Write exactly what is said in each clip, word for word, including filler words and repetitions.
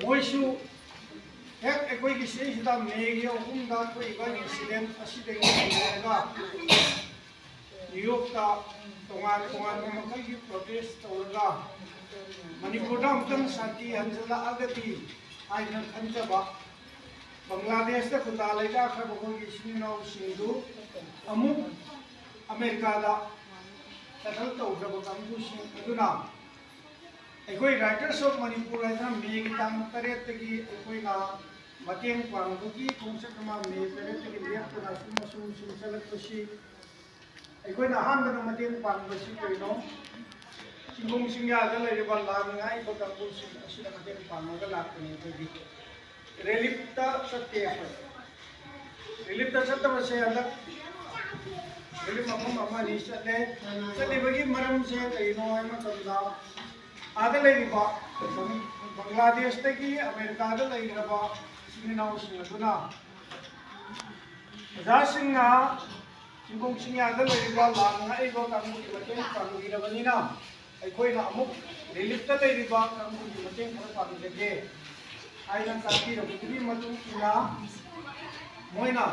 ꯃꯣꯏꯁꯨ ꯍꯦꯛ ꯑꯩꯈꯣꯏꯒꯤ ꯁꯤꯗꯩꯁꯤꯗ ꯃꯦꯒꯤ ꯑꯍꯨꯝꯗ ꯊꯣꯛꯏꯕ ꯏꯟꯁꯤꯗꯦꯟ ꯑꯁꯤꯗꯒꯤ ꯍꯧꯔꯒ ꯅ꯭ꯌꯨ ꯌꯣꯔꯛꯇ ꯇꯣꯉꯥꯟ ꯇꯣꯉꯥꯟꯕ ꯃꯈꯜꯒꯤ ꯄ꯭ꯔꯣꯇꯦꯁ ꯇꯧꯔꯒ ꯃꯅꯤꯄꯨꯔꯗ ꯑꯃꯨꯛꯇꯪ ꯁꯥꯟꯇꯤ ꯍꯟꯖꯤꯜꯂꯛꯑꯒꯗꯤ ꯍꯥꯏꯅ ꯈꯟꯖꯕ, ꯕꯪꯒ꯭ꯂꯥꯗꯦꯁꯇ ꯈꯨꯟꯗꯥ ꯂꯩꯇꯥꯈ꯭ꯔꯕ ꯑꯩꯈꯣꯏꯒꯤ ꯏꯆꯤꯟ ꯏꯅꯥꯎꯁꯤꯡꯗꯨ ꯑꯃꯨꯛ ꯑꯃꯦꯔꯤꯀꯥꯗ ꯁꯦꯇꯜ ꯇꯧꯈ꯭ꯔꯕ ꯀꯥꯡꯕꯨꯁꯤꯡ ꯑꯗꯨꯅ ꯑꯩꯈꯣꯏ Writers of Manipur ꯍꯥꯏꯗꯅ ꯃꯦꯒꯤ ꯇꯥꯡ ꯇꯔꯦꯠꯇꯒꯤ ꯑꯩꯈꯣꯏꯅ ꯃꯇꯦꯡ ꯄꯥꯡꯕꯒꯤ ꯈꯣꯡꯆꯠ ꯑꯃ ꯃꯦ ꯇꯔꯦꯠꯇꯒꯤ ꯂꯦꯞꯇꯅ ꯑꯁꯨꯝ ꯑꯁꯨꯝ ꯑꯁꯨꯝ ꯆꯠꯂꯛꯄꯁꯤ ꯑꯩꯈꯣꯏꯅ ꯑꯍꯥꯟꯕꯗ ꯃꯇꯦꯡ ꯄꯥꯡꯕꯁꯤ ꯀꯩꯅꯣ? ꯆꯤꯡꯈꯣꯡ ꯆꯤꯡꯌꯥꯗ ꯂꯩꯔꯤꯕ ꯂꯥꯟ ꯉꯥꯛꯏꯕ ꯀꯥꯡꯕꯨꯁꯤꯡ ꯑꯁꯤꯗ ꯃꯇꯦꯡ ꯄꯥꯡꯅꯕ ꯂꯥꯛꯄꯅꯤ꯫ ꯑꯩꯈꯣꯏꯒꯤ ꯔꯤꯂꯤꯐꯇ ꯆꯠꯇꯦ꯫ ꯑꯩꯈꯣꯏ ꯔꯤꯂꯤꯐꯇ ꯆꯠꯇꯕꯁꯦ ꯍꯟꯗꯛ ꯔꯤꯂꯤꯐ ꯃꯐꯝ ꯑꯃ ꯑꯅꯤ ꯆꯠꯂꯦ꯫ ꯆꯠꯂꯤꯕꯒꯤ ꯃꯔꯝꯁꯦ ꯀꯩꯅꯣ ꯍꯥꯏꯕ ꯃꯇꯝꯗ ꯑꯥꯗ ꯂꯩꯔꯤꯕ ꯕꯪꯒ꯭ꯂꯥꯗꯦꯁꯇꯒꯤ ꯑꯃꯦꯔꯤꯀꯥꯗ ꯂꯩꯈ꯭ꯔꯕ ꯏꯆꯤꯟ ꯏꯅꯥꯎꯁꯤꯡ ꯑꯗꯨꯅ ꯑꯣꯖꯥꯁꯤꯡꯅ ꯆꯤꯡꯈꯣꯡ ꯆꯤꯡꯌꯥꯗ ꯂꯩꯔꯤꯕ ꯂꯥꯟ ꯉꯥꯛꯏꯕ ꯀꯥꯡꯕꯨꯒꯤ ꯃꯇꯦꯡ ꯄꯥꯡꯕꯤꯔꯕꯅꯤꯅ ꯑꯩꯈꯣꯏꯅ ꯑꯃꯨꯛ ꯔꯤꯂꯤꯐꯇ ꯂꯩꯔꯤꯕ ꯀꯥꯡꯕꯨꯒꯤ ꯃꯇꯦꯡ ꯈꯔ ꯄꯥꯡꯖꯒꯦ ꯍꯥꯏꯅ ꯇꯥꯛꯄꯤꯔꯕꯗꯨꯒꯤ ꯃꯇꯨꯡ ꯏꯟꯅ ꯃꯣꯏꯅ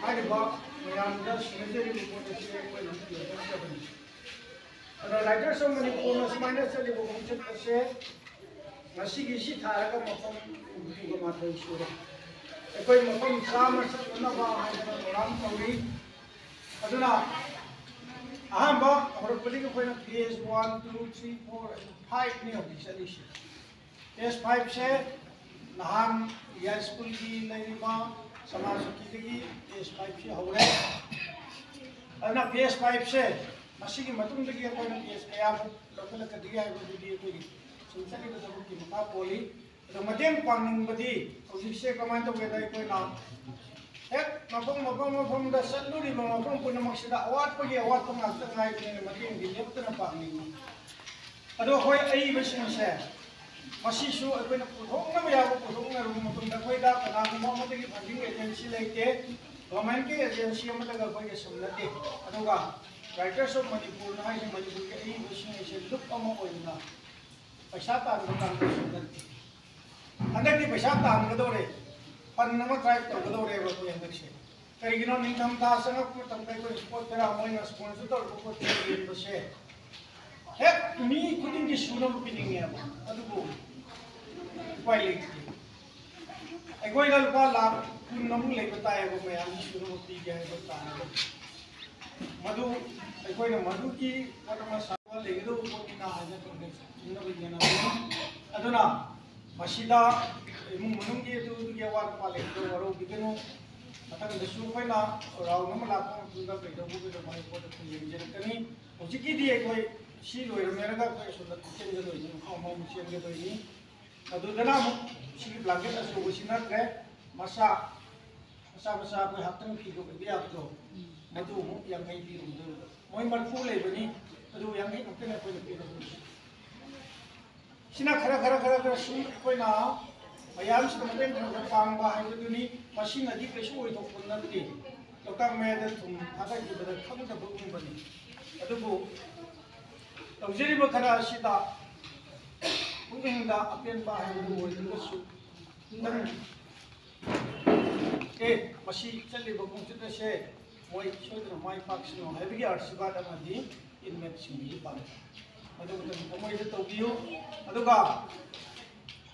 ꯍꯥꯏꯔꯤꯕ ꯃꯌꯥꯝꯗ ꯁꯤꯟꯅꯖꯔꯤꯕ ꯄꯣꯠ ꯑꯁꯤ ꯑꯩꯈꯣꯏꯅ ꯌꯦꯡꯖꯕꯅꯤ꯫ ꯑꯗꯣ Writers of Manipurꯅ ꯁꯨꯃꯥꯏꯅ ꯆꯠꯂꯤꯕ ꯈꯣꯡꯆꯠ ꯑꯁꯦ ꯉꯁꯤꯒꯤ ꯁꯤ ꯊꯥꯔꯒ ꯃꯐꯝ ꯍꯨꯝꯐꯨꯒ ꯃꯥꯊꯣꯏ ꯁꯨꯔꯦ꯫ ꯑꯩꯈꯣꯏ ꯃꯐꯝ ꯆꯥꯝꯃ ꯆꯠꯅꯅꯕ ꯍꯥꯏꯗꯅ ꯊꯧꯔꯥꯡ ꯇꯧꯔꯤ꯫ ꯑꯗꯨꯅ ꯑꯍꯥꯟꯕ ꯍꯧꯔꯛꯄꯗꯒꯤ ꯑꯩꯈꯣꯏꯅ phase one, two, three, four, fiveꯅꯤ ꯍꯧꯖꯤꯛ ꯆꯠꯂꯤꯁꯦ꯫ Phase fiveꯁꯦ ꯅꯍꯥꯟ ꯌꯥꯏꯁ꯭ꯀꯨꯜꯒꯤ ꯂꯩꯔꯤꯕ ꯁꯃꯥꯖ ꯆꯧꯀꯤꯗꯒꯤ phase fiveꯁꯤ ꯍꯧꯔꯦ꯫ ꯑꯗꯨꯅ phase fiveꯁꯦ ꯃꯁꯤꯒꯤ ꯃꯇꯨꯡꯗꯒꯤ ꯑꯩꯈꯣꯏꯅ phase ꯀꯌꯥꯃꯨꯛ ꯂꯧꯈꯠꯂꯛꯀꯗꯒꯦ ꯍꯥꯏꯕꯗꯨꯗꯤ ꯑꯩꯈꯣꯏꯒꯤ ꯁꯨꯝ ꯆꯠꯂꯤꯕ ꯊꯕꯛꯀꯤ ꯃꯈꯥ ꯄꯣꯜꯂꯤ꯫ ꯑꯗꯣ ꯃꯇꯦꯡ ꯄꯥꯡꯅꯤꯡꯕꯗꯤ ꯍꯧꯖꯤꯛꯁꯦ ꯀꯃꯥꯏꯅ ꯇꯧꯒꯦꯗ, ꯑꯩꯈꯣꯏꯅ ꯍꯦꯛ ꯃꯐꯝ ꯃꯐꯝ ꯃꯐꯝꯗ ꯆꯠꯂꯨꯔꯤꯕ ꯃꯐꯝ ꯄꯨꯝꯅꯃꯛꯁꯤꯗ ꯑꯋꯥꯠꯄꯒꯤ ꯑꯋꯥꯠꯄ ꯉꯥꯛꯇ ꯉꯥꯏꯕꯅꯤꯅ ꯃꯇꯦꯡꯗꯤ ꯂꯦꯞꯇꯅ ꯄꯥꯡꯅꯤꯡꯉꯤ꯫ ꯑꯗꯣ ꯑꯩꯈꯣꯏ ꯑꯏꯕꯁꯤꯡꯁꯦ ꯃꯁꯤꯁꯨ ꯑꯩꯈꯣꯏꯅ ꯄꯨꯊꯣꯛꯅꯕ ꯌꯥꯕ ꯄꯨꯊꯣꯛꯅꯔꯨꯕ ꯃꯇꯝꯗ ꯑꯩꯈꯣꯏꯗ ꯀꯅꯥꯒꯨꯝꯕ ꯑꯃꯗꯒꯤ funding agency ꯂꯩꯇꯦ, governmentꯀꯤ agency ꯑꯃꯠꯇꯒ ꯑꯩꯈꯣꯏꯒ ꯁꯝꯅꯗꯦ꯫ ꯑꯗꯨꯒ Writers of Manipurꯅ ꯍꯥꯏꯁꯦ ꯃꯅꯤꯄꯨꯔꯒꯤ ꯑꯏꯕꯁꯤꯡ ꯑꯁꯦ ꯂꯨꯞ ꯑꯃ ꯑꯣꯏꯅ ꯄꯩꯁꯥ ꯇꯥꯟꯕ ꯀꯥꯡꯕꯨꯁꯨ ꯅꯠꯇꯦ꯫ ꯍꯟꯗꯛꯇꯤ ꯄꯩꯁꯥ ꯇꯥꯟꯒꯗꯧꯔꯦ, ꯐꯟ ꯑꯃ ꯇ꯭ꯔꯥꯏ ꯇꯧꯒꯗꯧꯔꯦꯕ ꯑꯩꯈꯣꯏ ꯍꯟꯗꯛꯁꯦ꯫ ꯀꯔꯤꯒꯤꯅꯣ, ꯅꯤꯡꯊꯝꯊꯥ ꯆꯪꯉꯛꯄ ꯃꯇꯝꯗ ꯑꯩꯈꯣꯏ ꯏꯁꯄꯣꯔꯠ ꯄꯦꯔꯥ ꯃꯣꯏꯅ ꯁ꯭ꯄꯣꯟꯁꯔ ꯇꯧꯔꯛꯄ ꯄꯣꯠ ꯆꯩ ꯌꯦꯟꯕꯁꯦ ꯍꯦꯛ ꯃꯤ ꯈꯨꯗꯤꯡꯒꯤ ꯁꯨꯅꯕ ꯄꯤꯅꯤꯡꯉꯦꯕ, ꯑꯗꯨꯕꯨ ꯎꯄꯥꯏ ꯂꯩꯇꯦ꯫ ꯑꯩꯈꯣꯏꯅ ꯂꯨꯄꯥ ꯂꯥꯈ ꯀꯨꯟ ꯑꯃꯨꯛ ꯂꯩꯕ ꯇꯥꯏꯌꯦꯕ, ꯃꯌꯥꯝꯒꯤ ꯁꯨꯅꯕ ꯄꯤꯒꯦ ꯍꯥꯏꯕ ꯇꯥꯔꯒꯗꯤ, ꯃꯗꯨ ꯑꯩꯈꯣꯏꯅ ꯃꯗꯨꯒꯤ ꯄꯣꯠ ꯑꯃ ꯁꯥꯕ ꯂꯩꯒꯗꯧꯕ ꯄꯣꯠꯅꯤꯅ ꯍꯥꯏꯅ ꯈꯟꯖꯩ꯫ ꯑꯗꯨꯅ ꯃꯁꯤꯗ ꯏꯃꯨꯡ ꯃꯅꯨꯡꯒꯤ ꯑꯗꯨ ꯑꯗꯨꯒꯤ ꯑꯋꯥꯠ ꯑꯄꯥ ꯂꯩꯕꯗ ꯋꯥꯔꯧꯕꯤꯒꯅꯨ꯫ ꯃꯊꯪꯗꯁꯨ ꯑꯩꯈꯣꯏꯅ ꯔꯥꯎꯟ ꯑꯃ ꯂꯥꯛꯄ ꯃꯇꯝꯗ ꯀꯩꯗꯧꯕ ꯀꯩꯗꯧꯕ ꯍꯥꯏꯕ ꯄꯣꯠꯇꯨ ꯑꯩꯈꯣꯏ ꯌꯦꯡꯖꯔꯛꯀꯅꯤ꯫ ꯍꯧꯖꯤꯛꯀꯤꯗꯤ ꯑꯩꯈꯣꯏ ꯁꯤ ꯂꯣꯏꯔꯝꯃꯦꯔꯒ ꯑꯩꯈꯣꯏ ꯑꯁꯣꯝꯗ ꯆꯦꯟꯒꯗꯣꯏꯅꯤ, ꯃꯐꯝ ꯑꯃꯃꯨꯛ ꯆꯦꯟꯒꯗꯣꯏꯅꯤ꯫ ꯑꯗꯨꯗꯅ ꯑꯃꯨꯛ ꯁꯤꯒꯤ ꯕ꯭ꯂꯥꯡꯀꯦꯠ ꯑꯆꯧꯕꯁꯤ ꯅꯠꯇ꯭ꯔꯦ, ꯃꯆꯥ ꯃꯆꯥ ꯃꯆꯥ ꯑꯩꯈꯣꯏ ꯍꯥꯞꯇꯪ ꯐꯤꯒ ꯑꯣꯏꯕ ꯌꯥꯕꯗꯣ, ꯃꯗꯨ ꯑꯃꯨꯛ ꯌꯥꯡꯈꯩ ꯄꯤꯔꯝꯗꯣꯏꯕ꯫ ꯃꯣꯏ ꯃꯔꯤꯐꯨ ꯂꯩꯕꯅꯤ, ꯑꯗꯨ ꯌꯥꯡꯈꯩ ꯈꯛꯇꯅꯤ ꯑꯩꯈꯣꯏꯅ ꯄꯤꯔꯝꯗꯣꯏꯁꯦ꯫ ꯁꯤꯅ ꯈꯔ ꯈꯔ ꯈꯔ ꯈꯔ ꯁꯨꯝ ꯑꯩꯈꯣꯏꯅ ꯃꯌꯥꯝꯁꯤꯗ ꯃꯇꯦꯡ ꯈꯔ ꯈꯔ ꯄꯥꯡꯕ ꯍꯥꯏꯕꯗꯨꯅꯤ꯫ ꯃꯁꯤꯅꯗꯤ ꯀꯩꯁꯨ ꯑꯣꯏꯊꯣꯛꯄ ꯅꯠꯇꯦ꯫ ꯂꯣꯛꯇꯥꯛ ꯃꯌꯥꯏꯗ ꯊꯨꯝ ꯊꯥꯗꯈꯤꯕꯗ ꯈꯪꯗꯕꯒꯨꯝꯕꯅꯤ꯫ ꯑꯗꯨꯕꯨ ꯇꯧꯖꯔꯤꯕ ꯈꯔ ꯑꯁꯤꯗ ꯄꯨꯛꯅꯤꯡꯗ ꯑꯄꯦꯟꯕ ꯍꯥꯏꯕꯗꯨ ꯑꯣꯏꯗ꯭ꯔꯒꯁꯨ, ꯈꯤꯇꯪ, ꯑꯦ, ꯃꯁꯤ ꯆꯠꯂꯤꯕ ꯈꯣꯡꯆꯠ ꯑꯁꯦ ꯃꯣꯏ ꯁꯣꯏꯗꯅ ꯃꯥꯏ ꯄꯥꯛꯁꯅꯨ ꯍꯥꯏꯕꯒꯤ ꯑꯥꯔꯁꯤꯕꯥꯗ ꯑꯃꯗꯤ ꯏꯟꯃꯦꯠꯁꯤꯡꯗꯒꯤ ꯄꯥꯡꯒꯦ꯫ ꯃꯗꯨ ꯃꯇꯝ ꯊꯃꯣꯏꯗ ꯇꯧꯕꯤꯌꯨ꯫ ꯑꯗꯨꯒ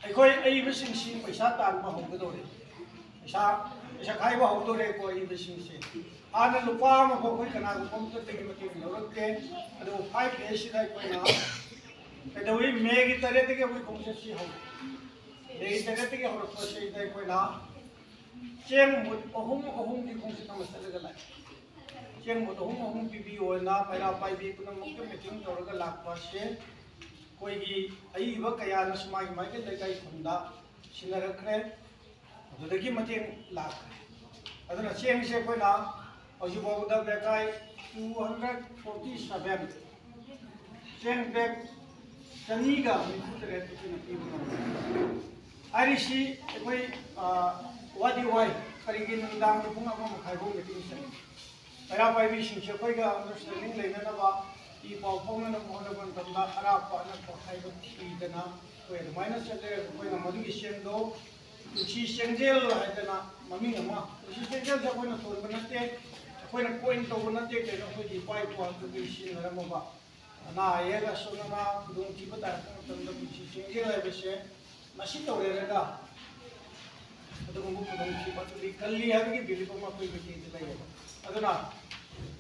ꯑꯩꯈꯣꯏ ꯑꯏꯕꯁꯤꯡꯁꯤ ꯄꯩꯁꯥ ꯇꯥꯟꯕ ꯍꯧꯒꯗꯧꯔꯦ, ꯄꯩꯁꯥ, ꯄꯩꯁꯥ ꯈꯥꯏꯕ ꯍꯧꯗꯧꯔꯦꯀꯣ꯫ ꯑꯏꯕꯁꯤꯡꯁꯦ ꯍꯥꯟꯅ ꯂꯨꯄꯥ ꯑꯃꯐꯥꯎ ꯑꯩꯈꯣꯏ ꯀꯅꯥꯒꯨꯝꯕ ꯑꯃꯠꯇꯗꯒꯤ ꯃꯇꯦꯡ ꯂꯧꯔꯛꯇꯦ꯫ ꯑꯗꯨꯕꯨ ꯐꯥꯏꯚ ꯗꯦꯁꯤꯗ ꯑꯩꯈꯣꯏꯅ ꯀꯩꯗꯧꯏ? ꯃꯦꯒꯤ ꯇꯔꯦꯠꯇꯒꯤ ꯑꯩꯈꯣꯏ ꯈꯣꯡꯆꯠꯁꯤ ꯍꯧꯏ꯫ ꯃꯦꯒꯤ ꯇꯔꯦꯠꯇꯒꯤ ꯍꯧꯔꯛꯄꯁꯤꯗ ꯑꯩꯈꯣꯏꯅ ꯆꯦꯡ ꯃꯨꯠ ꯑꯍꯨꯝ ꯑꯍꯨꯝꯒꯤ ꯈꯣꯡꯆꯠ ꯑꯃ ꯆꯠꯂꯒ ꯂꯥꯛꯏ꯫ ꯆꯦꯡ ꯃꯨꯠ ꯑꯍꯨꯝ ꯑꯍꯨꯝ ꯄꯤꯕꯤꯌꯣꯅ ꯃꯩꯔꯥ ꯄꯥꯏꯕꯤ ꯄꯨꯝꯅꯃꯛꯇ ꯃꯤꯇꯤꯡ ꯇꯧꯔꯒ ꯂꯥꯛꯄ ꯑꯁꯦ ꯑꯩꯈꯣꯏꯒꯤ ꯑꯏꯕ ꯀꯌꯥꯅꯁꯨ ꯃꯥꯒꯤ ꯃꯥꯒꯤ ꯂꯩꯀꯥꯏ ꯈꯨꯟꯗ ꯁꯤꯟꯅꯔꯛꯈ꯭ꯔꯦ꯫ ꯑꯗꯨꯗꯒꯤ ꯃꯇꯦꯡ ꯂꯥꯛꯈ꯭ꯔꯦ꯫ ꯑꯗꯨꯅ ꯆꯦꯡꯁꯦ ꯑꯩꯈꯣꯏꯅ ꯍꯧꯖꯤꯛ ꯐꯥꯎꯕꯗ ꯕꯦꯒꯥꯏ two hundred forty seven, ꯆꯦꯡ ꯕꯦꯒ ꯆꯅꯤꯒ ꯍꯨꯝꯐꯨ ꯇꯔꯦꯠ ꯑꯩꯈꯣꯏꯅ ꯄꯤꯕ ꯉꯝꯃꯦ꯫ ꯍꯥꯏꯔꯤꯁꯤ ꯑꯩꯈꯣꯏ, ꯑ, ꯋꯥꯗꯤ ꯋꯥꯏ꯫ ꯀꯔꯤꯒꯤ? ꯅꯨꯡꯗꯥꯡꯒꯤ ꯄꯨꯡ ꯑꯃ ꯃꯈꯥꯏ ꯐꯥꯎ ꯃꯤꯇꯤꯡ ꯆꯠꯂꯤ꯫ ꯃꯩꯔꯥ ꯄꯥꯏꯕꯤꯁꯤꯡꯁꯦ ꯑꯩꯈꯣꯏꯒ ꯑꯟꯗꯔꯁ꯭ꯇꯦꯟꯗꯤꯡ ꯂꯩꯅꯅꯕ, ꯏ ꯄꯥꯎ ꯐꯥꯎꯅꯅꯕ ꯍꯣꯠꯅꯕ ꯃꯇꯝꯗ ꯑꯔꯥꯞꯄ ꯑꯅꯛꯄ ꯍꯥꯏꯕ ꯊꯤꯗꯅ ꯑꯩꯈꯣꯏ ꯑꯗꯨꯃꯥꯏꯅ ꯆꯠꯂꯦ꯫ ꯑꯩꯈꯣꯏꯅ ꯃꯗꯨꯒꯤ ꯁꯦꯟꯗꯣ ꯄꯨꯟꯁꯤ ꯆꯦꯡꯖꯦꯜ ꯍꯥꯏꯗꯅ ꯃꯃꯤꯡ ꯑꯃ, ꯄꯨꯟꯁꯤ ꯆꯦꯡꯖꯦꯜꯁꯦ ꯑꯩꯈꯣꯏꯅ ꯊꯣꯟꯕ ꯅꯠꯇꯦ, ꯑꯩꯈꯣꯏꯅ ꯀꯣꯏꯟ ꯇꯧꯕ ꯅꯠꯇꯦ, ꯀꯩꯅꯣ, ꯑꯩꯈꯣꯏꯒꯤ ꯏꯄꯥ ꯏꯄꯨ ꯍꯥꯛꯇꯛꯇꯒꯤ ꯁꯤꯖꯤꯟꯅꯔꯝꯃꯕ ꯑꯅꯥ ꯑꯌꯦꯛ, ꯑꯁꯣꯏ ꯑꯅꯥ, ꯈꯨꯗꯣꯡꯊꯤꯕ ꯇꯥꯔꯛꯄ ꯃꯇꯝꯗ ꯄꯨꯟꯁꯤ ꯆꯦꯡꯖꯦꯜ ꯍꯥꯏꯕꯁꯦ ꯃꯁꯤ ꯇꯧꯔꯦꯔꯒ ꯑꯗꯨꯒꯨꯝꯕ ꯈꯨꯗꯣꯡꯊꯤꯕ ꯑꯗꯨꯗꯤ ꯀꯜꯂꯤ ꯍꯥꯏꯕꯒꯤ ꯕꯤꯂꯤꯐ ꯑꯃ ꯑꯩꯈꯣꯏ ꯃꯩꯇꯩꯗ ꯂꯩꯌꯦꯕ꯫ ꯑꯗꯨꯅ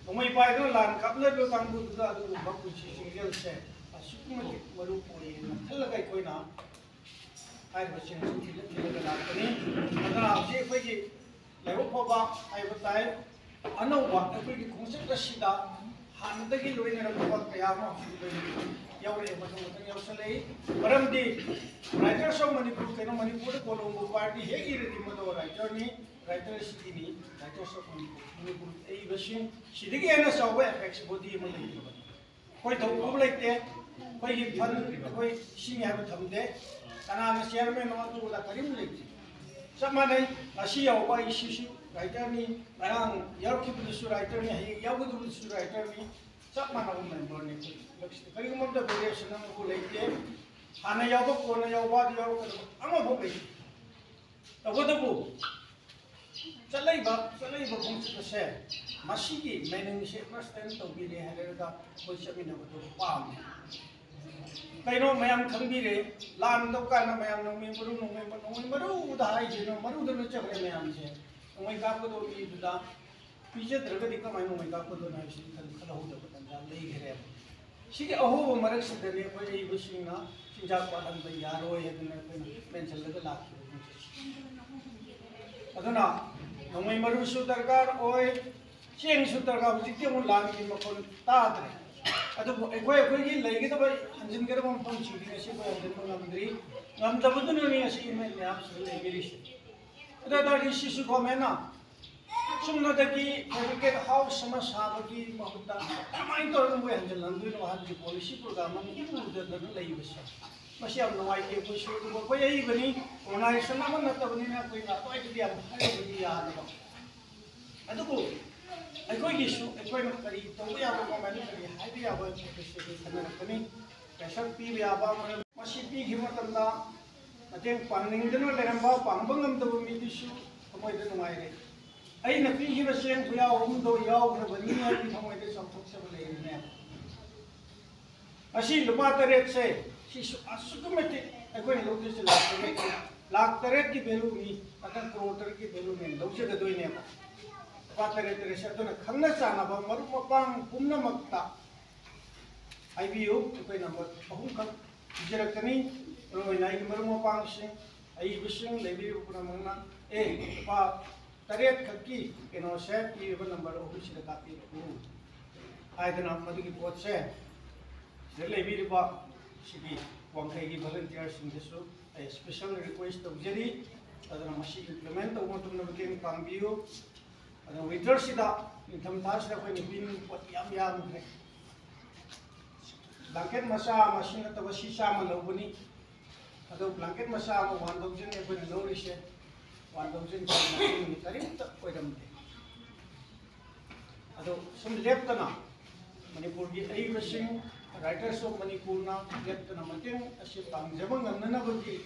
ꯅꯣꯡꯃꯩ ꯄꯥꯏꯗꯨꯅ ꯂꯥꯟ ꯀꯥꯞꯅꯔꯤꯕ ꯀꯥꯡꯕꯨꯗꯨꯗ ꯑꯗꯨꯒꯨꯝꯕ ꯄꯨꯟꯁꯤ ꯆꯦꯡꯖꯦꯜꯁꯦ ꯑꯁꯨꯛꯀꯤ ꯃꯇꯤꯛ ꯃꯔꯨ ꯑꯣꯏꯌꯦꯅ ꯈꯜꯂꯒ ꯑꯩꯈꯣꯏꯅ ꯍꯥꯏꯔꯤꯕ ꯆꯦꯡꯁꯤ ꯊꯤꯜꯂ ꯊꯤꯜꯂꯒ ꯂꯥꯛꯄꯅꯤ꯫ ꯑꯗꯨꯅ ꯍꯧꯖꯤꯛ ꯑꯩꯈꯣꯏꯒꯤ ꯂꯥꯏꯕꯛ ꯐꯕ ꯍꯥꯏꯕ ꯇꯥꯏ, ꯑꯅꯧꯕ ꯑꯩꯈꯣꯏꯒꯤ ꯈꯣꯡꯆꯠ ꯑꯁꯤꯗ ꯍꯥꯟꯅꯗꯒꯤ ꯂꯣꯏꯅꯔꯛꯄ ꯀꯌꯥ ꯑꯃ ꯍꯧꯖꯤꯛ ꯂꯣꯏꯅ ꯌꯥꯎꯔꯛꯑꯦ, ꯃꯊꯪ ꯃꯊꯪ ꯌꯥꯎꯁꯜꯂꯛꯏ꯫ ꯃꯔꯝꯗꯤ Writers of Manipur, ꯀꯩꯅꯣ, ꯃꯅꯤꯄꯨꯔꯗ ꯀꯣꯂꯣꯝꯕꯣ ꯄꯥꯔꯇꯤ ꯍꯦꯛ ꯏꯔꯗꯤ ꯃꯗꯣ ꯔꯥꯏꯇꯔꯅꯤ, ꯔꯥꯏꯇꯔ ꯁꯤꯒꯤꯅꯤ, Writers of Manipur, ꯃꯅꯤꯄꯨꯔ ꯏꯕꯁꯤꯡ ꯁꯤꯗꯒꯤ ꯍꯦꯟꯅ ꯆꯥꯎꯕ ꯑꯦꯄꯦꯛꯁ ꯕꯣꯗꯤ ꯑꯃ ꯂꯩꯇ꯭ꯔꯕꯅꯤ꯫ ꯑꯩꯈꯣꯏ ꯊꯧ ꯄꯨꯕ ꯂꯩꯇꯦ, ꯑꯩꯈꯣꯏꯒꯤ ꯐꯟ, ꯑꯩꯈꯣꯏ ꯁꯤꯅꯤ ꯍꯥꯏꯕ ꯊꯝꯗꯦ, ꯀꯅꯥꯅ ꯆꯤꯌꯔꯃꯦꯟꯅꯣ ꯑꯗꯨ ꯑꯗꯥ ꯀꯔꯤꯝ ꯂꯩꯇꯦ꯫ ꯆꯞ ꯃꯥꯟꯅꯩ, ꯉꯁꯤ ꯌꯥꯎꯕ ꯑꯩ ꯁꯤꯁꯨ ꯔꯥꯏꯇꯔꯅꯤ, ꯉꯔꯥꯡ ꯌꯥꯎꯔꯛꯈꯤꯕꯗꯨꯁꯨ ꯔꯥꯏꯇꯔꯅꯤ, ꯍꯌꯦꯡ ꯌꯥꯎꯒꯗꯕꯗꯨꯁꯨ ꯔꯥꯏꯇꯔꯅꯤ, ꯆꯞ ꯃꯥꯟꯅꯕ ꯃꯦꯝꯕꯔꯅꯤ ꯑꯩꯈꯣꯏ ꯄꯨꯂꯞꯁꯤꯗ꯫ ꯀꯔꯤꯒꯨꯝꯕ ꯑꯃꯇ ꯚꯦꯔꯤꯌꯦꯁꯟ ꯑꯃꯐꯥꯎ ꯂꯩꯇꯦ, ꯍꯥꯟꯅ ꯌꯥꯎꯕ ꯀꯣꯟꯅ ꯌꯥꯎꯕ ꯑꯗꯨ ꯌꯥꯎꯔꯛꯀꯗꯕ ꯑꯃꯐꯥꯎ ꯂꯩꯇꯦ꯫ ꯇꯧꯕꯇꯕꯨ ꯆꯠꯂꯛꯏꯕ, ꯆꯠꯂꯛꯏꯕ ꯈꯣꯡꯆꯠ ꯑꯁꯦ ꯃꯁꯤꯒꯤ ꯃꯦꯅꯤꯡꯁꯦ ꯑꯟꯗꯔꯁ꯭ꯇꯦꯟ ꯇꯧꯕꯤꯔꯦ ꯍꯥꯏꯔꯒ ꯑꯩꯈꯣꯏ ꯆꯠꯃꯤꯟꯅꯕꯗꯣ ꯄꯥꯝꯃꯤ꯫ ꯀꯩꯅꯣ ꯃꯌꯥꯝ ꯈꯪꯕꯤꯔꯦ, ꯂꯥꯟꯗꯧ ꯀꯥꯟꯗ ꯃꯌꯥꯝ ꯅꯣꯡꯃꯩ ꯃꯔꯨ, ꯅꯣꯡꯃꯩ ꯃꯔꯨ, ꯅꯣꯡꯃꯩ ꯃꯔꯨꯗ ꯍꯥꯏꯁꯦ, ꯅꯣꯡ ꯃꯔꯨꯗ ꯂꯣꯏ ꯆꯠꯈ꯭ꯔꯦ ꯃꯌꯥꯝꯁꯦ꯫ ꯅꯣꯡꯃꯩ ꯀꯥꯞꯀꯗꯧꯕ ꯃꯤꯗꯨꯗ ꯄꯤꯖꯗ꯭ꯔꯒꯗꯤ ꯀꯃꯥꯏꯅ ꯅꯣꯡꯃꯩ ꯀꯥꯞꯀꯗꯣꯏꯅꯣ ꯍꯥꯏꯕꯁꯤ ꯈꯜ-, ꯈꯜꯍꯧꯗꯕ ꯇꯟꯖꯥ ꯂꯩꯈ꯭ꯔꯦꯕ꯫ ꯁꯤꯒꯤ ꯑꯍꯣꯕ ꯃꯔꯛꯁꯤꯗꯅꯤ ꯑꯩꯈꯣꯏ ꯑꯏꯕꯁꯤꯡꯅ ꯆꯤꯟꯖꯥꯛ ꯋꯥꯠꯍꯟꯕ ꯌꯥꯔꯣꯏ ꯍꯥꯏꯗꯅ ꯑꯩꯈꯣꯏꯅ ꯃꯦꯟꯁꯤꯜꯂꯒ ꯂꯥꯛꯈꯤꯕ ꯈꯣꯡꯆꯠꯁꯦ꯫ ꯑꯗꯨꯅ ꯅꯣꯡꯃꯩ ꯃꯔꯨꯁꯨ ꯗꯔꯀꯥꯔ ꯑꯣꯏ, ꯆꯦꯡꯁꯨ ꯗꯔꯀꯥꯔ꯫ ꯍꯧꯖꯤꯛꯇꯤ ꯑꯃꯨꯛ ꯂꯥꯟꯒꯤ ꯃꯈꯣꯟ ꯇꯥꯗ꯭ꯔꯦ꯫ ꯑꯗꯨꯕꯨ ꯑꯩꯈꯣꯏ, ꯑꯩꯈꯣꯏꯒꯤ ꯂꯩꯒꯗꯕ, ꯍꯟꯖꯤꯟꯒꯗꯕ ꯃꯐꯝꯁꯤꯡꯗꯤ ꯉꯁꯤ ꯑꯩꯈꯣꯏ ꯍꯟꯖꯤꯟꯕ ꯉꯝꯗ꯭ꯔꯤ꯫ ꯉꯝꯗꯕꯗꯨꯅꯅꯤ ꯉꯁꯤ ꯏꯃꯦꯜ ꯃꯌꯥꯝꯁꯤꯗ ꯂꯩꯕꯤꯔꯤꯁꯦ꯫ ꯑꯗꯨ ꯑꯣꯏ ꯇꯥꯔꯗꯤ ꯁꯤꯁꯨ ꯒꯣꯔꯃꯦꯟꯅ ꯆꯨꯝꯅꯗꯒꯤ ꯐꯦꯕ꯭ꯔꯤꯀꯦꯠ ꯍꯥꯎꯁ ꯑꯃ ꯁꯥꯕꯒꯤ ꯃꯍꯨꯠꯇ ꯀꯃꯥꯏꯅ ꯇꯧꯔꯒ ꯃꯣꯏ ꯍꯟꯖꯤꯜꯍꯟꯗꯣꯏꯅꯣ ꯍꯥꯏꯕꯒꯤ ꯄꯣꯂꯤꯁꯤ ꯄ꯭ꯔꯣꯒ꯭ꯔꯥꯝ ꯑꯃ ꯏꯎ ꯎꯗꯗꯅ ꯂꯩꯕꯁꯦ, ꯃꯁꯤ ꯌꯥꯝ ꯅꯨꯡꯉꯥꯏꯇꯦ꯫ ꯑꯩꯈꯣꯏꯁꯨ ꯑꯗꯨꯕꯨ ꯑꯩꯈꯣꯏ ꯑꯏꯕꯅꯤ, ꯑꯣꯔꯒꯅꯥꯏꯖꯦꯁꯟ ꯑꯃ ꯅꯠꯇꯕꯅꯤꯅ ꯑꯩꯈꯣꯏꯅ ꯑꯗꯨꯋꯥꯏꯗꯗꯤ ꯌꯥꯝ ꯍꯥꯏꯔꯨꯕꯗꯤ ꯌꯥꯗꯕ꯫ ꯑꯗꯨꯕꯨ ꯑꯩꯈꯣꯏꯒꯤꯁꯨ ꯑꯩꯈꯣꯏꯅ ꯀꯔꯤ ꯇꯧꯕ ꯌꯥꯕ, ꯒꯣꯔꯃꯦꯟꯗ ꯀꯔꯤ ꯍꯥꯏꯕ ꯌꯥꯕ ꯍꯥꯏꯕꯁꯤ ꯑꯩꯈꯣꯏ ꯈꯟꯅꯔꯛꯀꯅꯤ꯫ ꯄ꯭ꯔꯦꯁꯔ ꯄꯤꯕ ꯌꯥꯕ, ꯃꯔꯝ ꯃꯁꯤ ꯄꯤꯈꯤꯕ ꯃꯇꯝꯗ ꯃꯇꯦꯡ ꯄꯥꯡꯅꯤꯡꯗꯅ ꯂꯩꯔꯝꯕ, ꯄꯥꯡꯕ ꯉꯝꯗꯕ ꯃꯤꯗꯨꯁꯨ ꯊꯃꯣꯏꯗ ꯅꯨꯡꯉꯥꯏꯔꯦ꯫ ꯑꯩꯅ ꯄꯤꯈꯤꯕ ꯆꯦꯡ ꯈꯨꯌꯥꯎ ꯑꯍꯨꯝꯗꯣ ꯌꯥꯎꯈ꯭ꯔꯕꯅꯤ ꯍꯥꯏꯕꯒꯤ ꯊꯃꯣꯏꯗ ꯆꯥꯎꯊꯣꯛꯆꯕ ꯂꯩꯔꯤꯅꯦꯕ꯫ ꯑꯁꯤ ꯂꯨꯄꯥ ꯇꯔꯦꯠꯁꯦ, ꯁꯤꯁꯨ ꯑꯁꯨꯛꯀꯤ ꯃꯇꯤꯛ ꯑꯩꯈꯣꯏꯅ ꯂꯧꯗꯣꯏꯁꯦ ꯂꯥꯛ ꯇꯔꯦꯠ, ꯂꯥꯛ ꯇꯔꯦꯠꯀꯤ ꯚꯦꯂꯨꯅꯤ, ꯅꯠꯇ꯭ꯔꯒ ꯀ꯭ꯔꯣꯔ ꯇꯔꯦꯠꯀꯤ ꯚꯦꯂꯨꯅꯦꯅ ꯂꯧꯖꯒꯗꯣꯏꯅꯦꯕ꯫ ꯂꯨꯄꯥ ꯇꯔꯦꯠ ꯇꯔꯦꯠꯁꯦ꯫ ꯑꯗꯨꯅ ꯈꯪꯅ ꯆꯥꯟꯅꯕ ꯃꯔꯨꯞ ꯃꯄꯥꯡ ꯄꯨꯝꯅꯃꯛꯇ ꯍꯥꯏꯕꯤꯌꯨ꯫ ꯑꯩꯈꯣꯏ ꯅꯝꯕꯔ ꯑꯍꯨꯝꯈꯛ ꯄꯤꯖꯔꯛꯀꯅꯤ꯫ ꯃꯔꯨꯑꯣꯏꯅ ꯑꯩꯒꯤ ꯃꯔꯨꯞ ꯃꯄꯥꯡꯁꯤꯡ, ꯑꯏꯕꯁꯤꯡ ꯂꯩꯕꯤꯔꯤꯕ ꯄꯨꯝꯅꯃꯛꯅ, "ꯑꯦ, ꯂꯨꯄꯥ ꯇꯔꯦꯠ ꯈꯛꯀꯤ ꯀꯩꯅꯣꯁꯦ ꯄꯤꯔꯤꯕ ꯅꯝꯕꯔ ꯑꯍꯨꯝꯁꯤꯗ ꯀꯥꯞꯄꯤꯔꯛꯎ" ꯍꯥꯏꯗꯅ ꯃꯗꯨꯒꯤ ꯄꯣꯠꯁꯦ ꯁꯤꯗ ꯂꯩꯕꯤꯔꯤꯕ ꯁꯤꯒꯤ ꯋꯥꯡꯈꯩꯒꯤ ꯚꯣꯂꯨꯟꯇꯤꯌꯔꯁꯤꯡꯗꯁꯨ ꯑꯩ ꯁ꯭ꯄꯦꯁꯦꯜ ꯔꯤꯀ꯭ꯋꯦꯁ ꯇꯧꯖꯔꯤ꯫ ꯑꯗꯨꯅ ꯃꯁꯤ ꯏꯝꯄ꯭ꯂꯤꯃꯦꯟ ꯇꯧꯕ ꯃꯇꯝꯗ ꯃꯇꯦꯡ ꯄꯥꯡꯕꯤꯌꯨ꯫ ꯑꯗꯣ ꯋꯤꯟꯇꯔꯁꯤꯗ, ꯅꯤꯡꯊꯝꯊꯥꯁꯤꯗ ꯑꯩꯈꯣꯏꯅ ꯄꯤꯅꯤꯡꯕ ꯄꯣꯠ ꯌꯥꯝ ꯌꯥꯝꯈ꯭ꯔꯦ꯫ ꯕ꯭ꯂꯥꯡꯀꯦꯠ ꯃꯆꯥ ꯑꯃ, ꯁꯤ ꯅꯠꯇꯕ ꯁꯤ ꯆꯥꯝꯃ ꯂꯧꯕꯅꯤ꯫ ꯑꯗꯣ ꯕ꯭ꯂꯥꯡꯀꯦꯠ ꯃꯆꯥ ꯑꯃ ꯋꯥꯟ ꯊꯥꯎꯖꯟ ꯑꯩꯈꯣꯏꯅ ꯂꯧꯔꯤꯁꯦ, ꯋꯥꯟ ꯊꯥꯎꯖꯟ ꯀꯔꯤꯝꯇ ꯑꯣꯏꯔꯝꯗꯦ꯫ ꯑꯗꯣ ꯁꯨꯝ ꯂꯦꯞꯇꯅ ꯃꯅꯤꯄꯨꯔꯒꯤ ꯑꯏꯕꯁꯤꯡ, Writers of ꯃꯅꯤꯄꯨꯔꯅ ꯂꯦꯞꯇꯅ ꯃꯇꯦꯡ ꯑꯁꯤ ꯄꯥꯡꯖꯕ ꯉꯝꯅꯅꯕꯒꯤ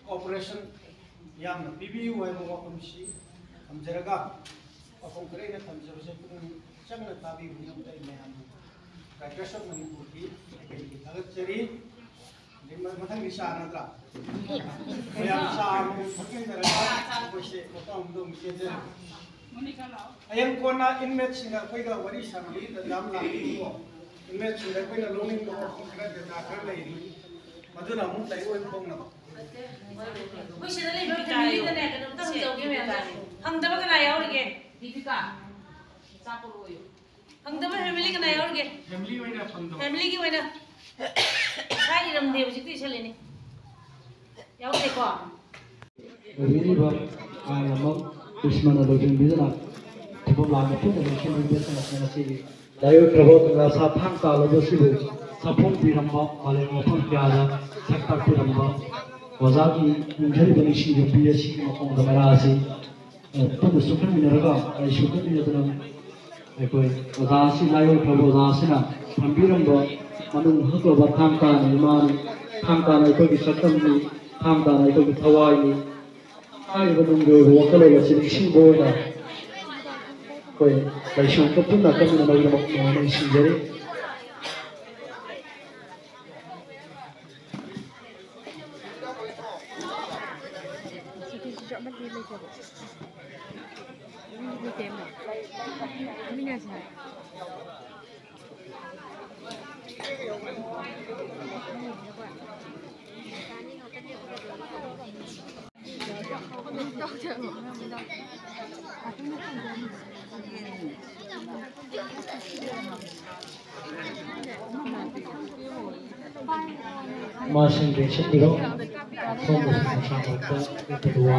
ꯀꯣꯑꯣꯄꯔꯦꯁꯟ ꯌꯥꯝꯅ ꯄꯤꯕꯤꯌꯨ ꯍꯥꯏꯕ ꯋꯥꯐꯝꯁꯤ ꯊꯝꯖꯔꯒ, ꯋꯥꯐꯝ ꯈꯔ ꯑꯩꯅ ꯊꯝꯖꯕꯁꯦ ꯄꯨꯛꯅꯤꯡ ꯆꯪꯅ ꯇꯥꯕꯤꯕꯒꯤꯗꯃꯛꯇ ꯑꯩ ꯃꯌꯥꯝ Writers of ꯃꯅꯤꯄꯨꯔꯒꯤ ꯃꯥꯏꯀꯩꯗꯒꯤ ꯊꯥꯒꯠꯆꯔꯤ꯫ ꯑꯗꯩ ꯃ-, ꯃꯊꯪꯒꯤ ꯆꯥ ꯅꯠꯇ꯭ꯔꯥ? ꯃꯌꯥꯝ ꯆꯥ ꯑꯃꯃꯝ ꯊꯛꯃꯤꯟꯅꯔꯒ ꯑꯩꯈꯣꯏꯁꯦ ꯃꯐꯝ ꯑꯃꯗ ꯑꯃꯨꯛ ꯆꯦꯟꯖꯔꯒꯦ꯫ ꯍꯌꯦꯡ ꯀꯣꯟꯅ ꯏꯟꯃꯦꯠꯁꯤꯡꯒ ꯑꯩꯈꯣꯏꯒ ꯋꯥꯔꯤ ꯁꯥꯟꯅꯕꯒꯤ ꯇꯥꯟꯖꯥ ꯑꯃ ꯂꯥꯛꯄꯤꯀꯣ꯫ ꯏꯟꯃꯦꯠꯁꯤꯡꯗ ꯑꯩꯈꯣꯏꯅ ꯂꯧꯅꯤꯡꯕ ꯋꯥꯐꯝ ꯈꯔ, ꯗꯦꯇꯥ ꯈꯔ ꯂꯩꯔꯤ, ꯃꯗꯨꯅ ꯑꯃꯨꯛ ꯂꯥꯏꯑꯣꯟ ꯐꯣꯡꯅꯕ꯫ ꯑꯩꯈꯣꯏ ꯁꯤꯗ ꯂꯩꯕ ꯐꯦꯃꯤꯂꯤꯗꯅꯦ ꯀꯩꯅꯣꯝꯇ ꯍꯪꯖꯧꯒꯦ ꯃꯌꯥꯝꯁꯦ꯫ ꯍꯪꯗꯕ ꯀꯅꯥ ꯌꯥꯎꯔꯤꯒꯦ? ꯗꯤꯄꯤꯀꯥ, ꯆꯥ ꯄꯨꯔꯛꯑꯣꯌꯨ꯫ ꯍꯪꯗꯕ ꯐꯦꯃꯤꯂꯤ ꯀꯅꯥ ꯌꯥꯎꯔꯤꯒꯦ? ꯐꯦꯃꯤꯂꯤ ꯑꯣꯏꯅ ꯐꯪꯗꯕ꯫ ꯐꯦꯃꯤꯂꯤꯒꯤ ꯑꯣꯏꯅ ꯏꯁꯥ ꯏꯔꯝꯗꯦ, ꯍꯧꯖꯤꯛꯇ ꯏꯁꯜꯂꯤꯅꯤ꯫ ꯌꯥꯎꯗꯦꯀꯣ? ꯑꯣꯏꯕꯤꯔꯤꯕ ꯑꯥꯏꯟ ꯑꯃ ꯀ꯭ꯔꯤꯁꯃꯅ ꯂꯨꯆꯤꯡꯕꯤꯗꯨꯅ ꯊꯕꯛ ꯂꯥꯟ ꯃꯄꯨꯅ ꯂꯣꯏꯁꯤꯟꯕꯤꯕ ꯁꯦꯅꯥꯁꯤꯡ ꯑꯁꯤꯒꯤ ꯂꯥꯏꯑꯣꯏꯈ꯭ꯔꯕ ꯀꯪꯂꯥ ꯁꯥ ꯊꯥꯡ ꯇꯥ ꯂꯧꯕ ꯑꯁꯤꯕꯨ ꯁꯥꯐꯣꯡꯕꯤꯔꯝꯕ, ꯃꯥꯂꯦꯝ ꯃꯐꯝ ꯀꯌꯥꯗ ꯁꯛ ꯇꯥꯛꯄꯤꯔꯝꯕ ꯑꯣꯖꯥꯒꯤ ꯅꯤꯡꯊꯤꯔꯕ ꯅꯤꯡꯁꯤꯡ ꯌꯣꯛꯄꯤ ꯑꯁꯤꯒꯤ ꯃꯈꯣꯡꯗ ꯃꯅꯥ ꯑꯁꯤ ꯄꯨꯟꯅ ꯆꯨꯞꯈꯠꯃꯤꯟꯅꯔꯒ ꯂꯩꯁꯨ ꯀꯠꯃꯤꯟꯅꯗꯨꯅ ꯑꯩꯈꯣꯏ ꯑꯣꯖꯥ ꯑꯁꯤ ꯂꯥꯏꯑꯣꯏꯈ꯭ꯔꯕ ꯑꯣꯖꯥ ꯑꯁꯤꯅ ꯊꯝꯕꯤꯔꯝꯕ ꯃꯅꯨꯡ ꯍꯨꯠꯂꯕ ꯊꯥꯡ ꯇꯥꯅ ꯏꯃꯥꯅꯤ꯫ ꯊꯥꯡ ꯇꯥꯅ ꯑꯩꯈꯣꯏꯒꯤ ꯁꯛꯇꯝꯅꯤ, ꯊꯥꯡ ꯇꯥꯅ ꯑꯩꯈꯣꯏꯒꯤ ꯊꯋꯥꯏꯅꯤ꯫ ꯍꯥꯏꯔꯤꯕ ꯅꯨꯡꯒꯤ ꯑꯣꯏꯕ ꯋꯥꯈꯜꯂꯣꯟ ꯑꯁꯤ ꯅꯤꯡꯁꯤꯡꯕ ꯑꯣꯏꯅ ꯑꯩꯈꯣꯏ ꯂꯥꯏꯁꯣꯟ ꯄꯨꯟꯅ ꯀꯠꯃꯤꯟꯅꯅꯕꯒꯤꯗꯃꯛ ꯅꯤꯡꯁꯤꯡꯖꯔꯤ꯫ ꯃꯥꯁꯤꯡ ꯌꯦꯡꯁꯤꯟꯕꯤꯔꯣ꯫ ꯑꯊꯣꯡꯕꯁꯤꯡ ꯃꯁꯥ ꯃꯔꯛꯇ ꯂꯦꯞꯄꯗꯨ ꯋꯥ꯫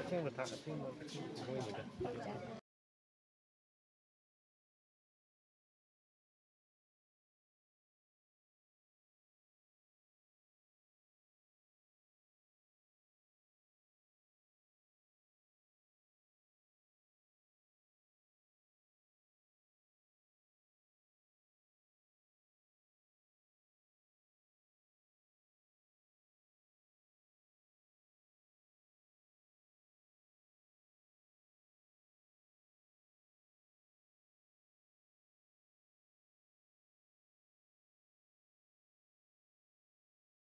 ꯑꯁꯦꯡꯕ ꯊꯥꯛ ꯑꯁꯦꯡꯕ ꯃꯣꯏꯅꯤꯗ꯫